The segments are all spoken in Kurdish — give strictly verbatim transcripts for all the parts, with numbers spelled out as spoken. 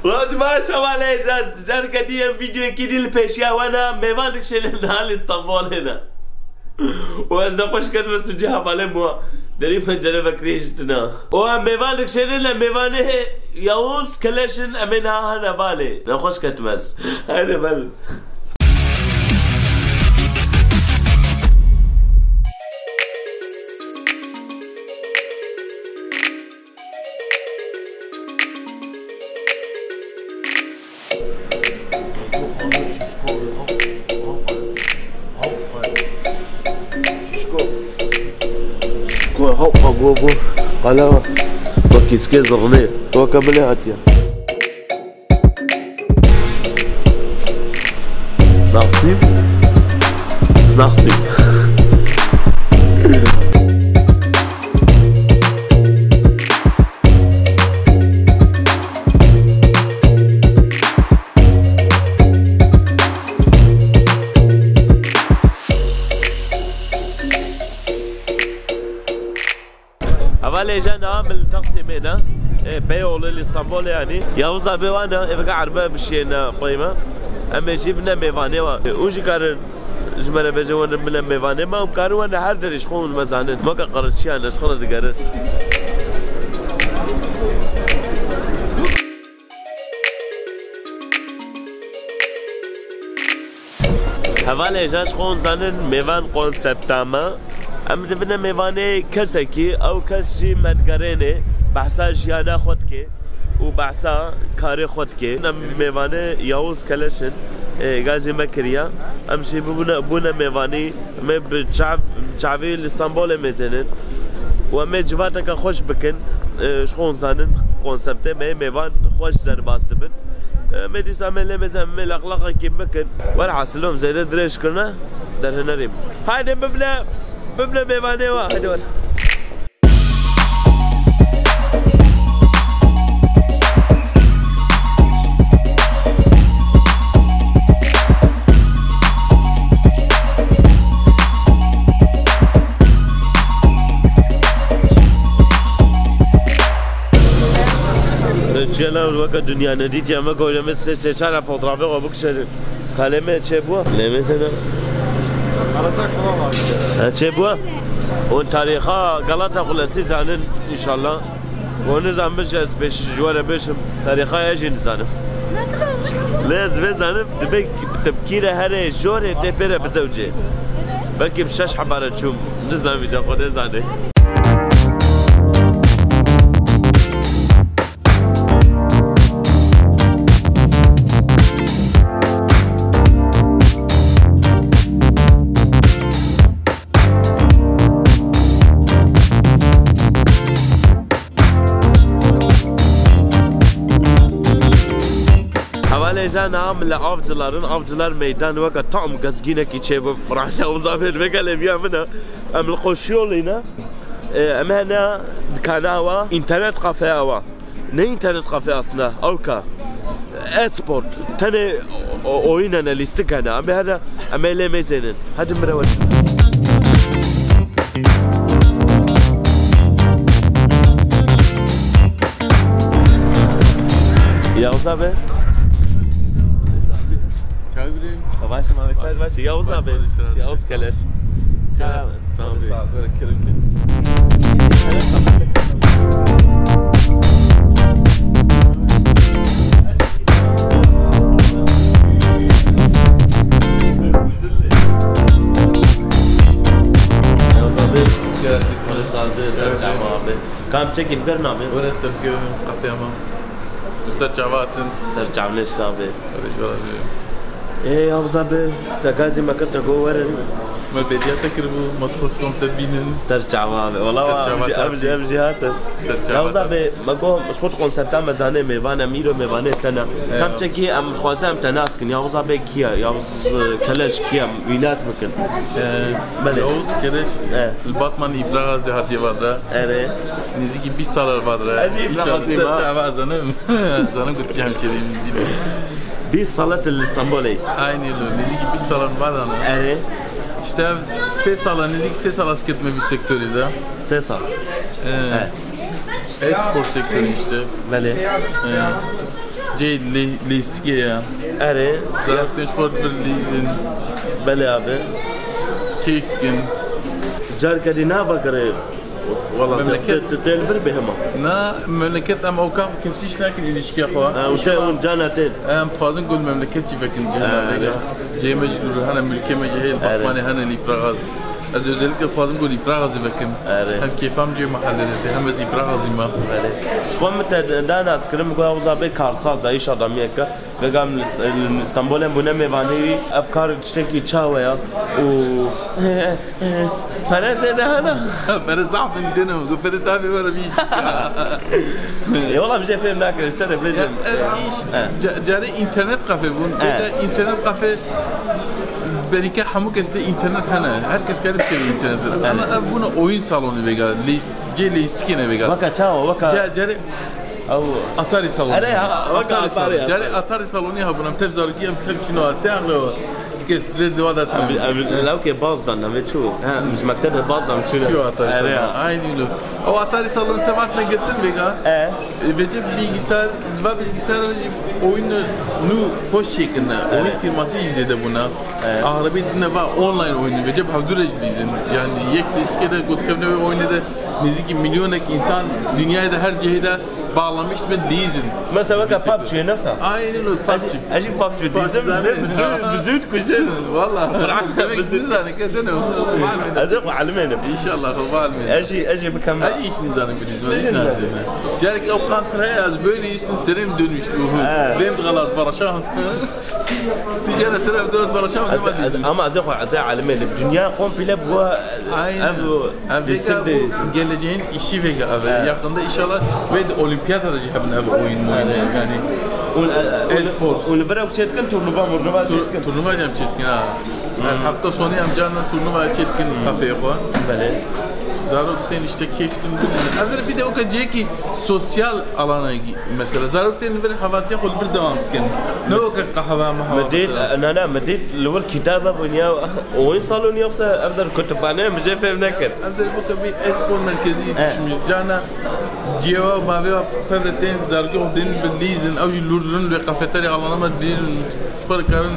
Roj baş hevalê, jar, careke dî em vîdeoyekî dî li pêşiya we ne, mêvan dikişêne niha li Stenbolê ne. Û ez nexweş ketime sûcê hevalê min wa. Derî pencere vekirî hiştina. Û em mêvan dikişêne li mêvanê Yavuz Keleş in, em ê niha hene balê. Nexweş ketime ez. Haydi bel. Şişko, hoppa, go, go. Qala, bak, kîskê zirnê. Weke min ê hatiye. Naxsî? Naxsî. Hevalê, êja niha min li Taksimê ne. Ê, Beyoğlu li Stenbolê yanî. Yavuz abi wan e, ê veke erbe bişiyêne pey me. Em ê jî bine mêvanê wan. Û jî karin ji me re bêje wan bine mêvanê me. Em karin wan her derê ji xwe hûn me zanin. Weke qirçiyan ne ji xwe re digerin. Hevalê, êja ji xwe hûn zanin mêvan konsepta me. Em dibine mêvanê kesekî, ew kes jî me digerênê, behsa jiyana xwe dike û behsa karê xwe dike. Em mêvanê Yavuz Keleş in, ê, gazî me kiriya. Em jî bibûne, bûne mêvanî. Em ê bi çav-, bi çavî li Stenbolê mêzênin. Û em ê civateke xweş bikin. E, ji xwe hûn zanin konseptê me yê mêvan xweş derbas dibin. E, em ê dîsa em ê lê mêzin, em ê leqleqekî bikin. Werhasil em zêde dirêj kirine derhinerîm. Haydi bibne, bibne mêvanê wa. Haydi were. Çiye lan weke dinya nedîtiye me, goyre me sê, sê çar fotoğrafê xwe bikişenin. Kalê me çêbû? Lê me sene. Ha, çêbû? Hûn tarîxa Galata Kulesî zanin înşallah. Hûn nizanin, min jî ez pêş ji we re bêjim. Tarîxa ye jî nizanim. Lê ez vê zanim, dibe tepkîre herê jorê tê pê re bizewcê. Belkî bi şeş hebare çûm. Nizanim, îca Xwedê zane. Hevalê, êja niha min li Avcılar'ın, Avcılar meydan weke tam gezgînekî çêbû. Rane Yavuz abi, veke lêviya min e. Em li Koşuyolî ne. E, em hene dikana wa, internet kafeya wa. Ne internet kafe aslında, awka. E-sport. Tenê o-, oyun hene, lîstik hene. Em ê here, em ê lê mêzênin. Hadi mire were. Yavuz abi. Çay bileyim. Baş mı abi, çay baş. Yavuz abi. Baş, baş, baş. Yavuz Keleş. Çay abi. Sağ ol. Sağ ol. Kerem, kerem. Yavuz abi. Geldik. Barış abi, ser çava abi. Kam çekî, bi kir navê? Were ser kir, qatiyama. Ser çava hatin. Ser çavnê şir abi. Tabii, şöyle bir. Ê, Yavuz abi, te gazî me kir, te got werin. Me bêriya te kiribû, me dihoş kom te bînin. Ser çava abi. Wala wa, em jî, em jî, em jî hatin. Ser çava. Yavuz abi, me got, ji xwe konsepta me zanê mêvan, em îro mêvanê te ne. Kam çekî, em dixwazin em te nas kin. Yavuz abi kî ye? Yavuz, e, Keleş kî ye? Em wî nas bikin. Ee, belê. Yavuz Keleş, e, li Batman Îbraxazê hatiye vadre. Erê. Nêzîkî bîst sal vadre. Ez jî Îbraxazê me. Ser çava zanim. Zanim ku tu hemşerî min dî. Bîst sal tu li Stenbolê. Aynı yıl. Nêzîkî bîst sal vadre. Erê. İşte sê sal, nêzîkî sê sal ez ketime vî sektorî de. Sê sal. Ee, e-spor sektörü işte. Belê. Ee, Şey, lê-, lêstikê ya. Erê. Zaten ji xwe bir lîzin. Belê abi. Keyf dikin. Carke dî nava girê. Wala Memleket. Te, te, te li vir bê hema. Na memleket em ewka kesbîş nakin ilişkiya xwe. Ha, û te hûn cana tên. Em dixwazin ku li memleket jî vekin cihê Ha, me vege. ya. Cihê me jî dûr hene, milkê me jî heye, Erê. apartmanê hene li Îpraxaz. Ez özellikle dixwazim ku li Îpraxazê vekim. Erê. Hem kêfam cihê me helerê, hem ez Îpraxazî me. Erê. Ji xwe min te danas kirin, min got, Yavuz abi karsaza, îş adamiyeke. Vega min li, li Stenbolê bûne mêvanê wî. Ev kar tiştekî çawe ya. Û pere tê de hene. Pere zaf in didene, ku pere tabi were bir iş. E, wala bir şey fêm nakirin, işte de bileceğim. Ev iş, He. ca- carê internet kafe bûn. He. Vega internet kafe berîke hemû kes de internet hene. Her kes kare bikeve internet. Ama ev bûne oyun salonu vega. List, cê lîstikê ne vega. Weka çawa, weka. Ca- Carê Ew. Atari salonu. Erê, ha, weka Atari, salonu. Atari. Carê Atari salonu ha bûn. Em tev zarokî em tev çino. Te angle. Kes rê diwa da tam. Ev lewkê baz dan, ev çi bû? He, ji mektebê baz dan çû. Çi Atari Erê, salonu. ha. Aynı öyle. O Atari salonu tevat ne girtin vega. E. E, vece bilgisayar, va bilgisayar oyun nu hoş şekilde. Oyun firması izledi buna. Evet. Arabi dine va online oyunu. Vece hevdure izin. Yani yek lîstikê de gotkevne ve oyunu da nêzîkî milyonek insan dünyada her cihede bağlamış ve lîzin. Mesela weke PUBG ne sa? Aynen o PUBG. Ez jî PUBG dîzim, zaten. Bizi, bizi kuşe. Valla. Demek Bizi- ki zaten kendin o. Ez ê xwe elimê nim. İnşallah o var mı? Ez jî, ez jî bikem. Hadi işin zaten bilirsin. Carek o kantra ya böyle işin senin dönmüştü bu. He. Ben galat barışa. Ticara sıra dört barışa Ez, ez, ama ez ê xwe, ez ê elimê nim. Dünya komple bu Aynen. ev Ev lîstik vega de bu gelecegin işi vega ev. Evet. Yakında inşallah ve de olimpiyata da cihebin ev oyun mu oyun yani. Un, un, Espor. Un vera çetkin turnuva murnuva çetkin. Turnuva cem çetkin ha. Her hafta sonu em canla turnuva çetkin kafeye xwe. Belê. Zarok tên işte keyfin. Ev bir de o kadar ki sosyal alana gi- mesela. Zarok tên bir havatiye xwe bir devam dikin. Ne o kadar kahve mi Mi dît, na na, mi dît li wir kitaba bûn ya. Oyun salonu yoksa ev der kütüphane mi jê fêm nekir. Ev der bu kadar bir espor merkezi Evet. düşmüş. Cana ciyewa bavê wa pevre tên zarokê xwe dên bi lîzin. Ew jî lûr dirin lê kafeterya alana me dîn çukur karin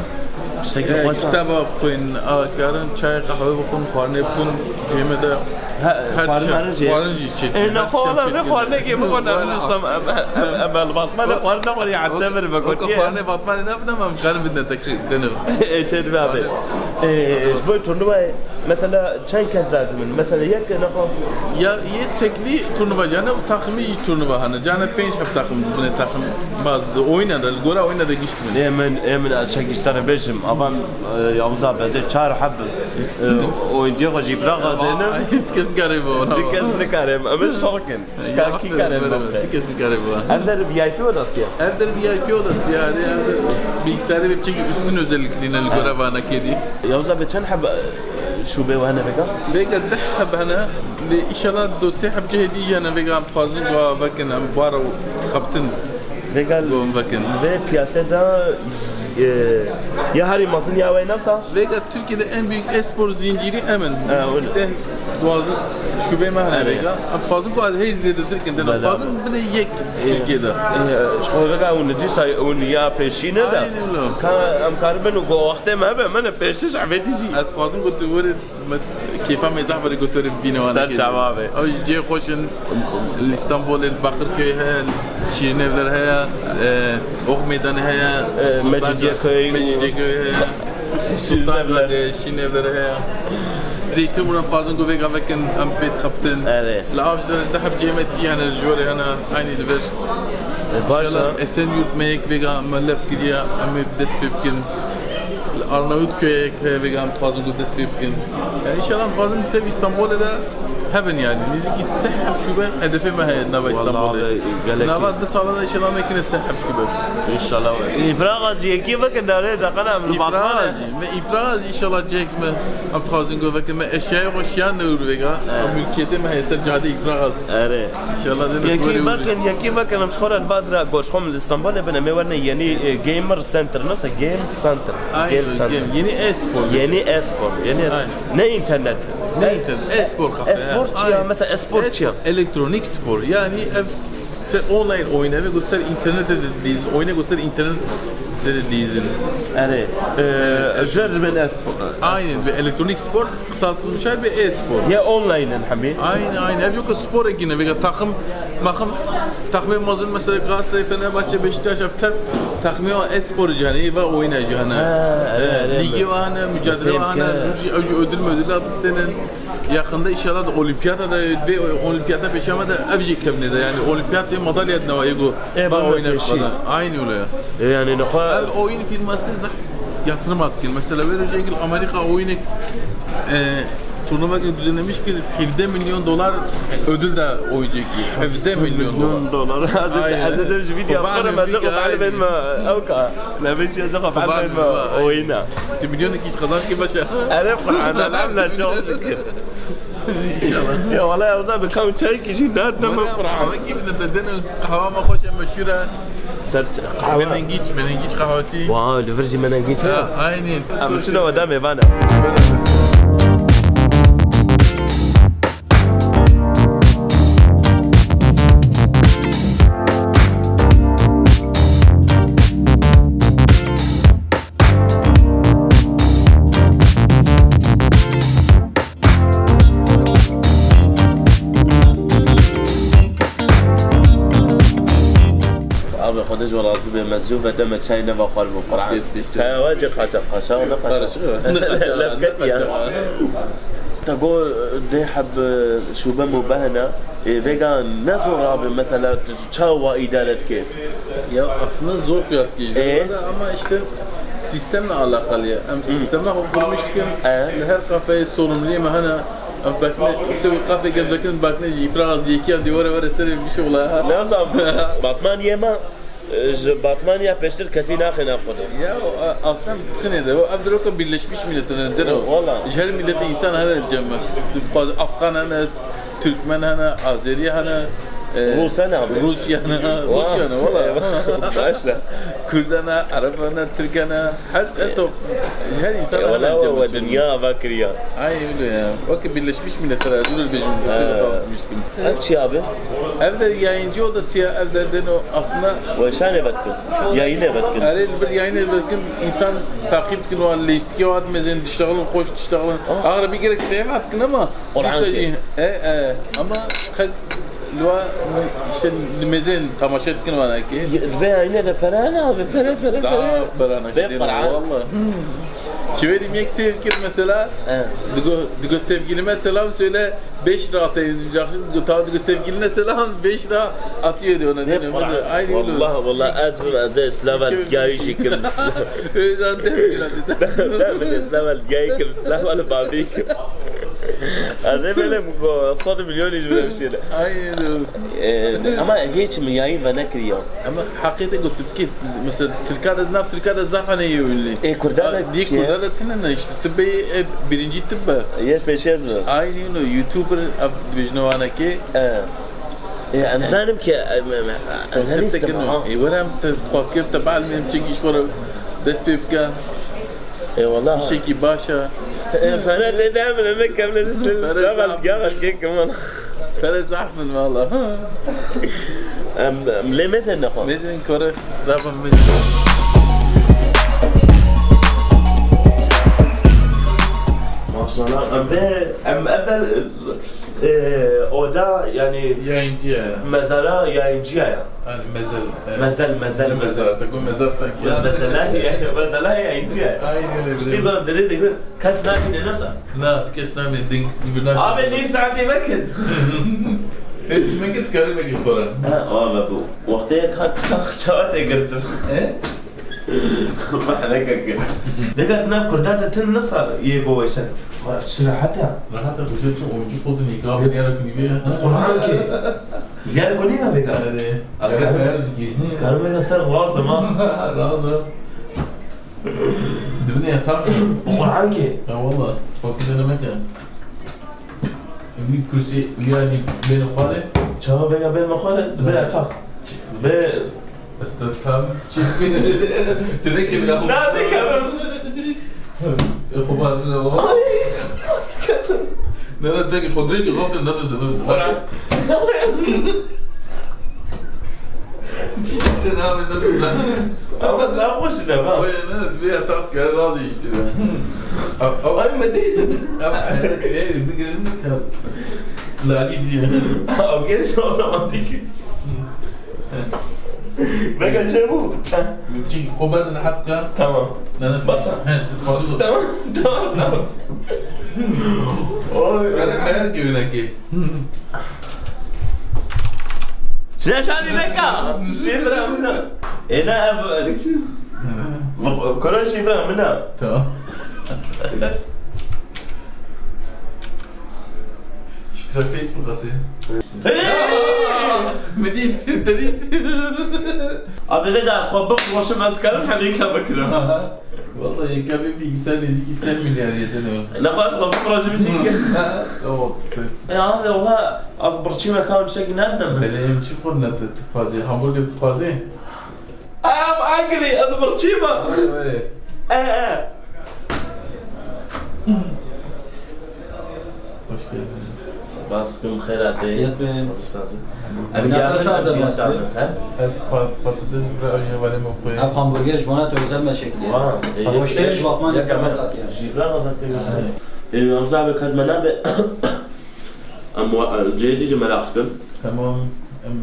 Tiştekî e, xweş e. Kitaba bixwin, a, karin çay qehwe bixwin, xwarinê bixwin, cême de Ha, her xwarin tişt- marin jî. Xwarin jî çêt. E, ne xwe wala ne xwarinekê bixwin, em nistam, em, em, em, em, li Batmanê xwarin nexwin ya, temir be Weke gotiye. Xwarinê Batmanê nabin ama em karin bidine tek dene. E, çêt be abi. E, ji bo turnuvayê, mesela çend kes lazim in? Mesela yek ne xwe? Ya yê tekli turnuva cane û takımî jî turnuva hene. Cane pênc heb takım bine takım baz de oyna da, li gora oyna da gişt min. Ê min, ê min ez çek îştene bêjim. Avan, e, Yavuz abi, ez ê çar heb, e, oyuncuyê xwe jî bira gazênim. Kes nikare bo. Di kes nikare, em ê şok in. Kakî kare bo. Kes nikare bo. Ev der V I P odası ya. Ev der V I P odası ya. Ev der bilgisayarê ve çekî üstün özelliklerine li gora vana kedi. Yavuz abi çend heb, e, şube hene vega? Vega deh heb hene. Lê inşallah dosê heb cihê dî hene vega em dixwazin ku vekin em bara xebtin. Vega Gon vekin. Ve piyasada, e, ya herî mezin ya wê nasa? Vega Türkiye'de en büyük espor zinciri emin. Ha, öyle. Deh, duwazdeh şube me hene vega. Em dixwazin ku ez hêz zêdetir kin. Em dixwazin bine yek Türkiye'de. E, ji xwe vega hûn dîsa hûn ya pêşî ne de. Aynen öyle. Ka em karibin û go wextê me hebe, me ne pêşiş ebedî jî. Ez dixwazim ku tu were Me kêfa me zaf bere gotorê bîne wana. Ser çava be. Ew cihê xweş in. Li Stenbolê li Bakırköy heye, Şîrînevler heye, e, Ok Meydanı heye, E, Mecidiyeköy. Mecidiyeköy heye. Sultan Gazi, Şîrînevler heye. Zeytinburnu em dixwazin ku vêga vekin em pê dixebtin. Li Avcılarê deh heb cihê me tî hene, li jorê hene, aynî li vir. E, baş e. Esenyurt me yek vêga me lef kiriye, em ê dest pê bikin. Li Arnavutköyek heye vêga em dixwazin ku dest pê bikin. Yani inşallah em dixwazin tev Îstanbulê de hebin yani. Nêzîkî sih heb şube hedefê me heye nava Îstanbulê. Abi, gelekî. Nava du sala de inşallah me kine sih heb şube. İnşallah. Îfraxa zî yekî vekin, darê deqena min. Îfraxa zî. Me îfraxa zî inşallah cihek me em dixwazin ku vekin me eşyayê xwe şiyan ne ûr vêga. Em mülkiyetê me heye ser cadê îfraxa zî. Erê. İnşallah de. Yekî vekin, yekî vekin em ji xwe re li va dira goş xwe min li Stenbolê bine me werne yenî, e, gamer center, nasıl game center? Aynen, game center. Game. Yeni e-spor. Yeni e-spor. Yeni e-spor. Aynen. Ne internet? Ne internet? E-spor kafe. E-spor çi ya? Mesela e-spor çi ya? Elektronik spor. Yani ev Ser online oyun, eve göster internette de dizin. Oyuna göster internette de dizin. Erê, e, jir bin espor. Aynen, ve elektronik spor kısaltılmış hali ve e-spor. Ya online in hemî. Aynen, aynen. Ev yok spor ekine, vega takım, makım, takımê mezin mesela Galatasaray, Fenerbahçe, Beşiktaş, ev tev, takımê e-spor yani, ve oyuna yani. Ha, evet, evet. Ligi var, mücadele var, ödül ödül adı istenen. Yakında inşallah da olimpiyata da ve olimpiyata peşeme de ev jî kevne de yani olimpiyat ve madalya da var ego. E, Ba ben de oyuna peşin. Aynı öyle ya. E, yani ne kadar Ev oyun firması zah yatırım atkin. Mesela verecek yıl Amerika oyunu e, turnuva düzenlemiş ki hevde milyon dolar ödül de oyacak. Hevde milyon dolar. Milyon dolar. Aynen. Ez de ji video Kurban yaparım, ez bir de aynen. Benim evka. Ne biçim ez de Kurban benim bir- oyuna. Ti milyon ki kazanç ki başa. Erê Kur'an, elhamdülillah, çok şükür. İnşallah. Ya vallahi, o zaman bir kam çay kişi nereden mi Kur'an? Ama gibi de dene kahve ama hoş ama şura. Ser kahve. Menengiç, menengiç kahvesi. Wow, li vir jî menengiç. Ha, aynen. Em şuna ve demê vana. Abi, Xwedê ji we razî be, me zû ve deme çay neva xwar bi Qur'an. Yetişti. Çaya we cê qaçax, qaçax ne qaçax. Karışık. Levket ya. Te go dê heb şube mubehena, e, vega ne zor abi, mesela, tu çawa idare dike? Ya aslında zor fiyat geliyor Ee? Ama işte sistemle alakalı ya. Hem sistemle kurmuştuk hem Ee? her kafeye sorumluyum hani. Bakma, işte bir kafe gel bakın bakma, biraz yekiyan diye vere vere seni bir şey ola. Ne zaman Batmaniye ma, e, ji Batmaniye pêştir kesî naxê navxwe de. Ya o, a- aslında bütün de o evdir o Birleşmiş Milletler'in o. Valla. Her milletin insan her cemmi. Afgan hani, Türkmen hani, Azeri hani, e, Rus hani abi. Rus yani, Rus yani valla. Başla. Kürdana, Arapana, Türkana, her her top, her insan E, her valla cemmi. o dünya vakir ya. Aynen öyle ya. Bak Birleşmiş Milletler ödül bir Ha. Ev çi abi? Evde yayıncı odası ya, evde deno aslında Weşanê vetkin. Yayınê vetkin. Erê li bir yayınê vetkin insan takip kin wan lîstikê wan mezin diştaxlin, xweş diştaxlin. Agra bir gerek sev atkin ama Qur'an lîsa ki. E, e, ama xelk li wa işte li mezin tamaşe dikin wana ki. Ve yayınê de pere ne abi? Pere, pere, Daha pere. pera ne Ve kadar Qur'an. Valla. Şivedim yek seyir kir mesela. Evet. Digo, digo sevgilime selam söyle. Beş lira atayım diyeceksin. Digo, tamam digo sevgiline selam. Beş lira atıyor diyor ona. Ne Dedim, Qur'an? Aynı öyle. Vallahi, vallahi, ez, ez, ez, ez, ez, ez, Özden de bir lira dedi. Deme ne Islam el diyayê kim, Islam el babê kim. Ez ê belê min ku sed milyon ji bile bişêne. Aynı öyle. Ee, ama geç mi yayın ve ne kiriyor? Ama hakikaten ku Tirkî, mesela Tirkada, nav Tirkada zaf hene yê ünlü. E, Kurda da Diye ki- Kurda da tine ne işte tıbbı, e, birinci tıbbı. Yet pêşez mi? Aynı öyle YouTuber, ab, dibêjine wana ki. Ee, e, em zanim ki, em, em, em, Konsept analist tekin ama, ha. E, werem te, xwaskê te bal mem çek iş vora. Dest pê bike. E, wallah. Şekî baş e. E, fena ne de em, em, em, ne Fena Islam el zaf. diya el kek, em. Pere zaf min valla. Em, em, lê mezin ne xwe. Mezin kore. Zaf min mezin. Maşallah. Em be, em evvel, e, oda, yani, Yayıncı ya. Mezara yayıncı ya. Yani mezel. Evet. Mezel, mezel, mezel. Mezar. Takım mezar sanki. Mezela, mezela yayıncı ya. Aynen öyle. İşte ben dirê digir, kes nabîne nasa. Na, kes namê ding. Abi, nîv saetê vekin. Tepkime git karı ve git para. Ha, abi bu. Wextê ka çax çawa tê girtin. E? Mahleke ki. Vega nav Kurda de tin nasa yê bo weşen. Xwe çi rehet e. Rahat e, kuşa çi oyuncu pozun yıka bir yere kuni ve. Kur'an ki. Yer ku nîna vega. Yani. Asker Asker mi? Beyaz ki. Asker mi? Ser razı ma. Razı. Dibine yatak. Kur'an ki. Ya valla. Koski denemek ya. Bir kursi yani beni fare. Çawa vega ben me xware, be atak. Be. Esta tam. Direkt gibi ya. Nerede kalın? Xwe baz bile o. Ay. Sıkıntı. Ne de tek kodreş ki gofte ne de ne de. Ora. Ne yazık. Sen abi ne güzel. Ama sen boşuna bak. Oy ne bir yatak gel razı işte ben. Ay mı değil? Ama bigirin lali diye. Okey, şu otomatik. Vega çebu. Mümkün. Kobar ne hafka? Tamam. Ne ne? Basa. He, tutmadı. Tamam, tamam, tamam. Oy. Her her gibi ne ki? Şeşanî neka. Şifre min e. Êna ev. Kuro şifre min e. Tamam. Şifre Facebook atê. Hey! Min dît, te dît. Abi ne de ez xwe bifroşim, ez karim hemî ke bikirim. Vallahi yeka bir bilgisayar nêzîkî sed milyar yedin o. Ne xwe ez xwe bifroşim çi ke. Tamam. Ya abi, wala ez birçî me, ka tiştekî nedine min. Belê, em çi xwe ne te dixwazî? Hamburger dixwazî? I am angry, ez birçî me. Were, were. E, e. Hoş geldiniz. Spas kim, xêr hatî. Afiyet be. Hoş geldin. Ev ya çağırdı, he? Ev pa-, patates bira, ev hevalê me xwe. Ev hamburger ji bona te özel me şekilde. Vay, e, hoş geldin. Bak, hemen jî bira gazete göster. E, Yavuz abi, kat me nabe. Em wa-, cihê dî jî meraq dikin. Temam, em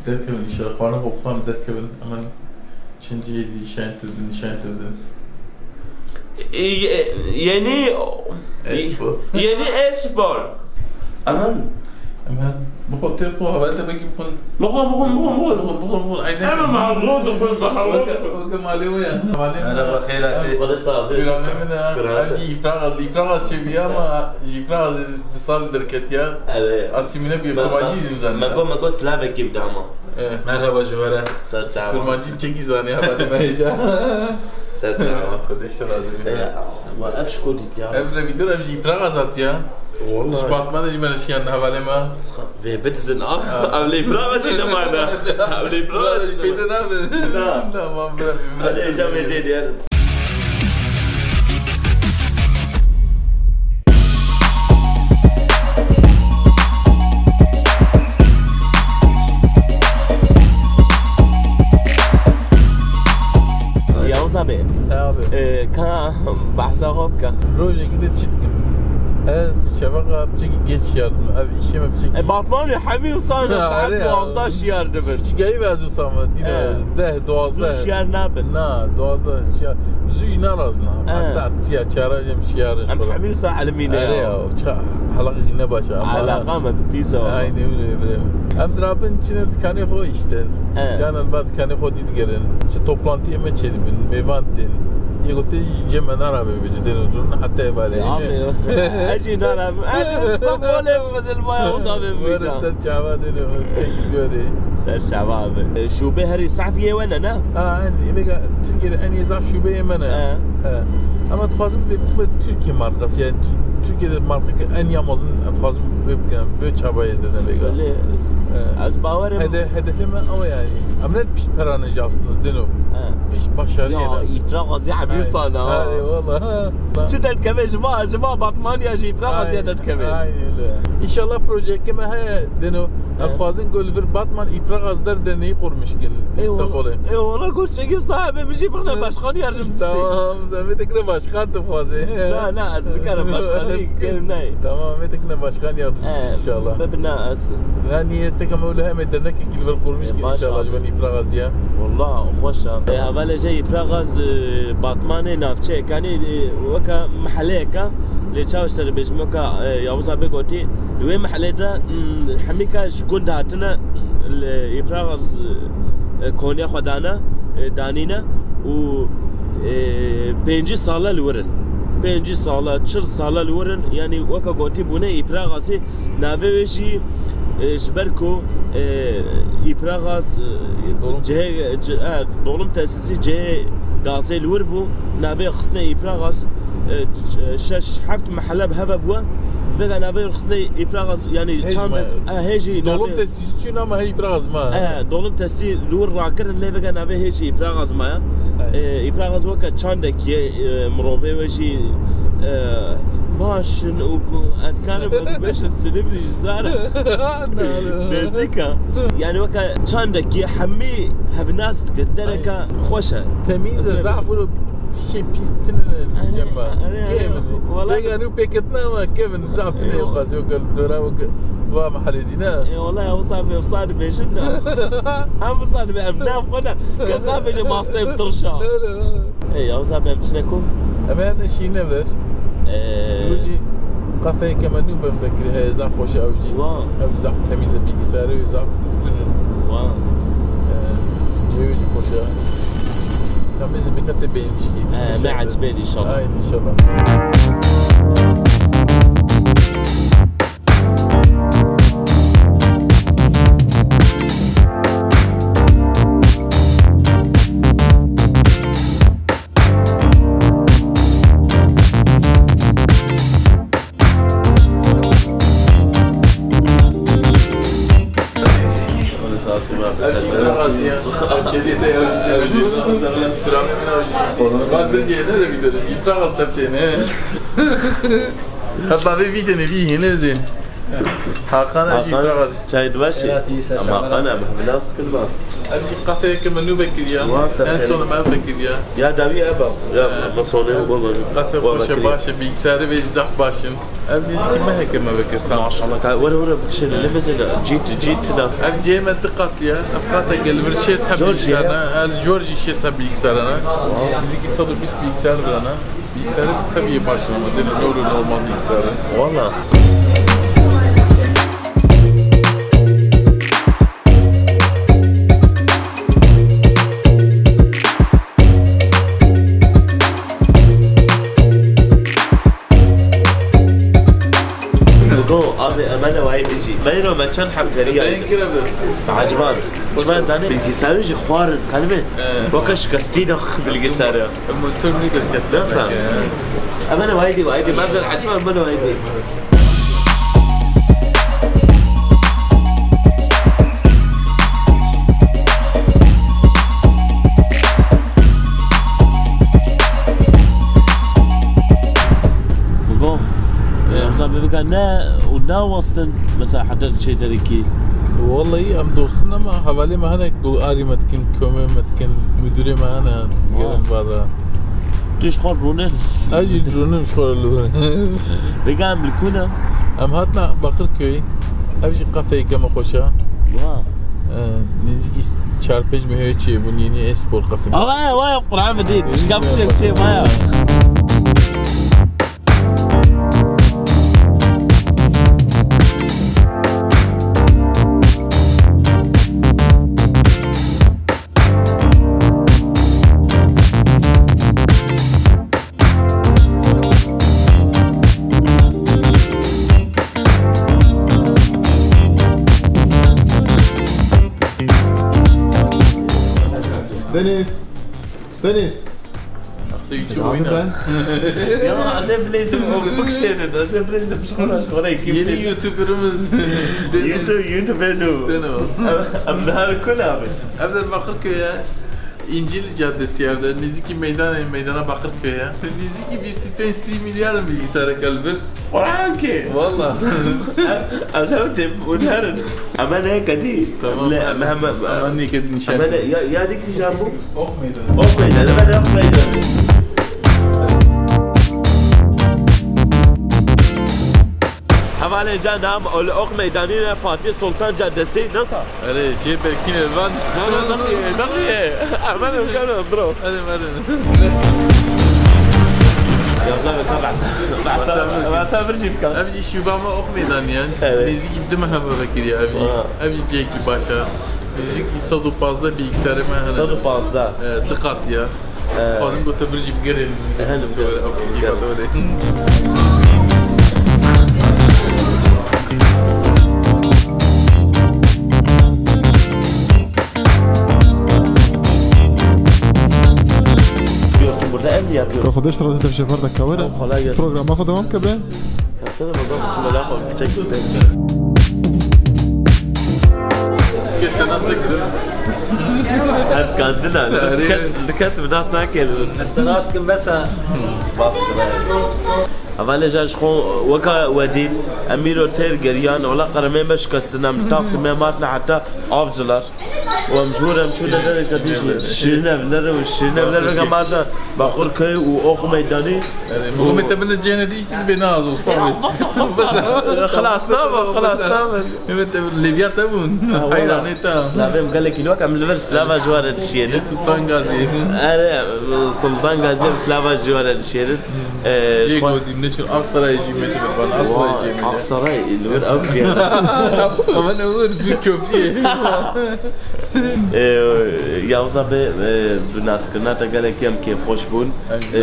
derkevin înşallah. Xwarin xwe bixwin derkevin. Hemen çend cihê dî şayin tevdin, şayin tevdin. E, ye-, yeni Espor. Yeni Espor. Hemen. Hemen. Bixwe têr xwe, hevalê te belkî bixwin. Bixwe, bixwe, bixwe, bixwe. Bixwe, bixwe, bixwe. Aynen. Hemen mağdur dixwin, mağdur. Weke, weke malê we ya. Hevalê me. Merhaba, xêr hatî. Xwedê sazî. Ev jî îfraxa, îfraxa çêbûye ama jî îfraxa di sal derketiya. Erê. Asîmîle bî, kurmancî zîn zanî. Me got, me got silavekî bide ama. Evet. Merhaba ji we re. Ser çava. Kurmancî çekî zanî, hevalê me hêca. Ser çava. Xwedê ji te razî be. Ev ji ku dît ya? Ev re vîdeo, ev jî îfraxa zat ya. Wala. Ji Batmanê jî me re şiyan hevalê me. Vê bidizin a. Ha. Ev lê bira jî nemane. Ev lê bira jî pêde nabe. Na. Tamam, bira, bira. Hadi, hadi, hadi, hadi. Yavuz abi. He abi. E, ka behsa xwe bike. Rojekî de çi dikim? Ez şeveqa piçekî geç yardim. Ev işê me piçekî. E, Batmanê hemî insan saet duwazdeh şiyar dibin. Piçekî ev ez wisa me, dîne deh, duwazdeh. Zû şiyar nabin. Na, duwazdeh şiyar. Zû jî narazin. He. Heta siya çara jem şiyar. Em hemî wisa elimîne ya. Erê ya, çi helaqa jî ne baş e. Helaqa me pîs e. Aynen öyle, öyle. Em dirabin çine dikanê xwe işte. He. Canan ba dikanê xwe dî digerin. Ji toplantiyê me çêdibin, mêvan tên. Yê gote jî cem me narabe bêje dêno durin heta êvarê. Abi, ez jî narabim. Ez Stenbolê mezilmaya wisa bê. Were bêje. Ser çava dêno, kekî diyorê. Ser çava abi. E, şube herî saf yê we ne, ne? Ha, en, vêga Tirkiyeyê de en yê zaf şubeyê me ne. He. He. Ama dixwazim bê, bê Tirkiye markası, yani Tür-, Tirkiyeyê de markeke en ya mezin dixwazim bê bikim. Bê çabayê de ne vêga. Belê. He. Ez bawerim. Hede-, hedefê me ew e yani. Em ne pişt peranê jî aslında dêno. He. Pişt başariyê ne. Ya, îfraxa zî hebî sana. Ay, eyvallah. Çi derdikeve ji va, ji va Batmaniya jî îfraxa zî derdikeve. Aynen öyle. İnşallah projeyeke me heye dêno. He. Em dixwazin ku li vir Batman îfraxa derdê neyî qurmîş kin. Eyvallah. Stenbolê. Eyvallah, got çekî sahibi, min jî bixne başkan yardımcısı. Tamam, da vê tekine başkan dixwaze. Na, na, ez dikarim başkanî kerim nayê. Tamam, vê tekine başkan yardımcısı inşallah. Bibina ez. Na, niyeteke me wilo heme dernekekî li vir qurmîş kin inşallah, ji wan îfraxa ziya. Wallah, xweş e. E, hevalê jê îfraxa, e, Batmanê navçeyek, yanî, e, weke meheleyeke, lê çawa ji te re bêjim, weke, e, Yavuz abi gotî, di wê mehelê de, m, hemî kes ji gund hatine, li Îpraxas, e, Konya xwe dane, e, danîne û, e, pêncî sale li wir in. Pêncî sale, çil sale li wir in. Yanî weke gotî bûne Îpraxasî navê wê jî, e, ji ber ku, e, Îpraxas, e, cihê, ci-, e, dolim tesîsî cihê gazê li wir bû. Navê xistine Îpraxas, e, ç-, şeş heft mehele bi heve bûye. Vêga navê xistine Îpraxas, yanî çandek, e, hê jî dolim tesîs çû nama hê Îpraxas ma. E, dolim tesî li wir rakirin, lê vêga navê hê jî Îpraxas ma ya. E, Îpraxas weke çandek ye, e, mirovê we jî, e, baş in û ku, ez dikarim ez bêjim, silim jî ji zar e. Nêzîk e. Yanî weke çandek ye, hemî Hevnas dike, dereka xweş e. Temîz e, zaf bûro şey pîs tine cem ba. Kevin. Valla. Pêk anu pêketina ama Kevin zaf tine xwazî o ke dora o ke va mehelê dî ne. E, valla ya wisa be, wisa dibêjin ne. Hem wisa dibe, ev nav xwe ne. Kes nabêje masteyê bi tirşa. Ne, ne, ne. Ê, ya wisa be, em çine ku? Em ê ne şîne ver. Ee, Wî jî kafeyeke me nû be vekirî heye, zaf xweş e ew jî. Wa. Ew zaf temîz e, bilgisayarê wê zaf üstün in. Wa. Ee, cihê wê jî xweş e. Em ê zimîka tê beğenmiş ki. Ee, me ecibên inşallah. Aynen inşallah. Heta vê vîdene vî hêne zî. Hakan e jî Hakan, bira. Çay dibaşê. Ama Hakan abi, biraz kızma. Ev jî kafeyeke me nû vekiriya. Wa, ser En xêr. Sona me vekiriya. Ya dawî ev e. Ya, He. Me sonê û baba. Kafe Wa xweş e, vekiriya. Baş e, bilgisayarê vê jî zaf baş in. Ev nêzîkî meheke me vekir tam. Maşallah, ka-, were, were, bikişêne, lê mezêne. Cît, cît da. Ev cihê me du qat ya. Ev qateke li vir şêst heb Jor jî bilgisayar ya. Ne. Ev jor jî şêst heb bilgisayar ne. Nêzîkî sed û bîst bilgisayar vira ne. Bilgisayarê tevî yê baş in ama dêne normal, normal bilgisayarê. Wala. Go, abi, emele wayê dijî. Meyro me çend heb geriya. Acban. Çima zanî bilgisayarê jî xwarin. Kalbe. Ee. Weke şikestî de bilgisayarê. Motor nî derket. Nasıl? Emele wayê dî, wayê dî. Merdem, acaba emele wayê dî. Biko, e, mesela bibika ne û ne wastin, mesela heta çê derekî. Wallahî em dostin ama hevalê me hene ku arî me dikin, komê me dikin, müdürê me hene, Ha. Gelin vada. Tu ji xwe rûne? Ez jî rûnim ji xwe li wir. Vêga em li ku ne? Em hatina Bakırköy. Ev jî kafeyeke me xweş e. Wa. Ee, nêzîkî çar pênc mehê çêbûn, yeni espor kafe. Ava, wa, Quran bi dî. Şika bi çê, bi çê, wa ya. Deniz. Deniz. Artık YouTube oynar. Ya, ez ê bilêzim, o bikişênin, ez ê bilêzim, ji xwe re, ji xwe re, kim Yeni bilêzim? YouTuber'ımız Deniz. YouTube, YouTube, hello. Deno. Em, em li her ku ne abi? Ev de Bakırköy ya. İncil Caddesi ya, ev de. Nêzîkî meydanê, meydana Bakırköy ya. Nêzîkî bîst û pênc sî milyar bilgisayara kalbir. Quran ki. Valla. Em, em, em, em, em, em, em, Ama ne kadî? Tamam. Ne, em, em, em, Ama ne kadî nişan? Ama ne, ya, ya dik nişan bu? Ok meydanı. Ok meydanı, ben ok meydanı. Hevalê jan dam, ol ok meydanı ne Fatih Sultan Caddesi, nasıl? Erê, cê berkî ne van. Na, na, daxî, daxî. Aman, aman, bro. Hadi, hadi. Ya, zame ka bahsa. Bahsa, bahsa, bahsa bir şey kan. Ev jî şûba me ok meydanı yani. Evet. Nêzîkî du meh heve vekiriye ev jî. Ha. Ev jî cihekî baş e. Nêzîkî sed û pazdeh bilgisayarê me hene. Sed û pazdeh. E, du qat ya. Ee, Xwazim got te vir jî bigerê. Ehe, li Sonra, okey, bigerê. Îfade öyle. Biliyorsun burada ev mi yapıyorsun? Xwedê ji te razî, te şêfar de kawere. Kolay gelsin. Programa xwe dewam ke be. Baksana baba, bismillah, bak, çek. Kes te nas nekir. Ev kandina, kes, kes bi nas nakir. Ez te nas kim besa. Hevalê jan ji xwe weka wedîn, em îro têr geriyan, wela qeremê me şikestin, em li Taksimê matine heta Avcılar. Û em ji wir em çûne dereke dî jî. Şîrîn ev nere û şîrîn ev nere ke ma de Baqurköy û Oq Meydanî. Erê, Muhammed te bine cêne dî, tu bê na az usta. Xilas nabe, xilas nabe. Mehmet te Lêviya te bûn. Ha, wala. Heyranê te. Slavê em gelekî li wek em li vir slava ji we re dişiyêne. Sultan Gazî. Erê, Sultan Gazî em slava ji we re dişiyêne. Ee, Cê ji xwe- Godî, ne çi Aksaray jî me te bana, Aksaray jî me. Aksaray, li wir ew jî. Ama ne wir, bir köprü. Ee, Yavuz abi, e, bi naskirina te gelekî em kêfxweş bûn. Ee,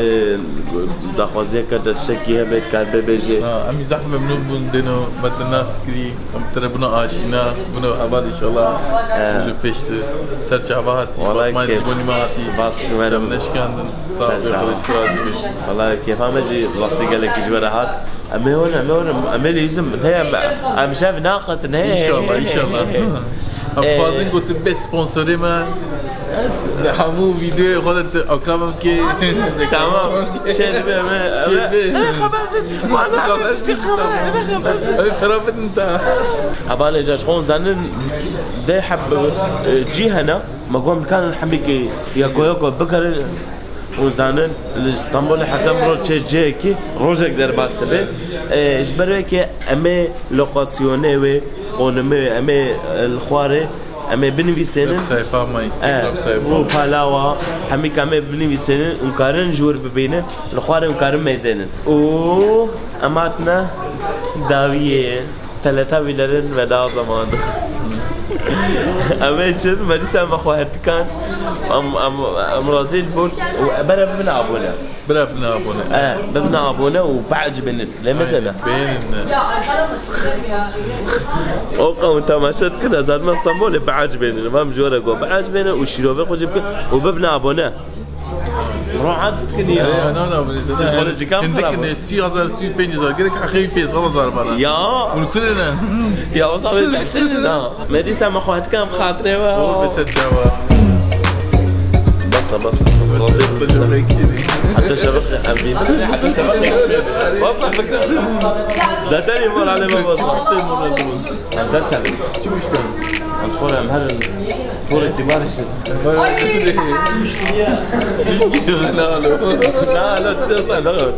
daxwaziyeke te tiştekî hebe, dikar bibêje. Ha, em zehf memnun bûn, dêno me te nas kirî, em tere bûna aşîna, bûna heval inşallah. Ee. Li pêştir. Ser çava hatî, Vallahi Fatma kêf. Cîbonî me hatî. Spas dikim. Em neşkandin. Sağ ol, Ser çava. Xwedê razî be. Vallahi kêfa me jî rastî gelekî ji we re hat. Em ê hûn, em ê hûn, em ê lîzim. Hey, em, em şev naqetin, hey, hey, İnşallah, hey, inşallah. Hey, hey. Em Ee, xwazin gotin bê sponsorê me. Hemû vîdeoyê xwe de tu akabim kê. Tamam. Çê dibe me. Çê dibe. Ne xeber din. Bana xeber din. Ne xeber din. Ew xerab bidin ta. Hevalê ji xwe zanin dê heb, e, cî hene. Me got em dikarin hemîkî yeko yeko bikirin. Hûn zanin, li Stenbolê heta mirov çê cihekî rojek derbas dibe. E, ji ber wê ke em ê lokasyonê wê, qonimê wê, em ê, e, li xwarê, em ê binivîsênin. Websayfa me, E, Instagram sayfa. Û palawa, hemî em ê binivîsênin, hûn karin ji wir bibînin, li xwarê hûn karin mêzênin. Û em hatine dawiyê. Teletabbilerin veda zamanı. Em ê çin, me dîsa me xwe hetikan. Em, em, em razî bûn û bere bibin abone. Bira bibin abone. E, bibin abone û biecibînin. Lê mesela. Beğenin. O qewm temaşe dikin, ez hatime Stenbolê biecibînin. Em ji we re got biecibînin û şîrovê xwe jî bikin û bibin abone. Rahat dikin ya. Erê, na, na, bile, Biz ne? Xoricîkan Hindik xirab ne, in. Sî hezar, sî û pênc hezar, gerek heqê wî pênc sed hezar bana. Ya. Hûn kurê ne? Ya, o zaman behsene na. Me dîsa me xwe hetikan xatirê we. Olur, be ser çava. Basa, basa. Razı. Basa, basa. Hatta şebek em vîn. Hatta şebek. Basa fikra. Zaten imar aleme basa. Hatta moral bul. Em zaten. Çi müşteri? Em xora em her Por itibar işte. Ay. Üç kilo. Ne alo? Ne alo? Sen ne alo?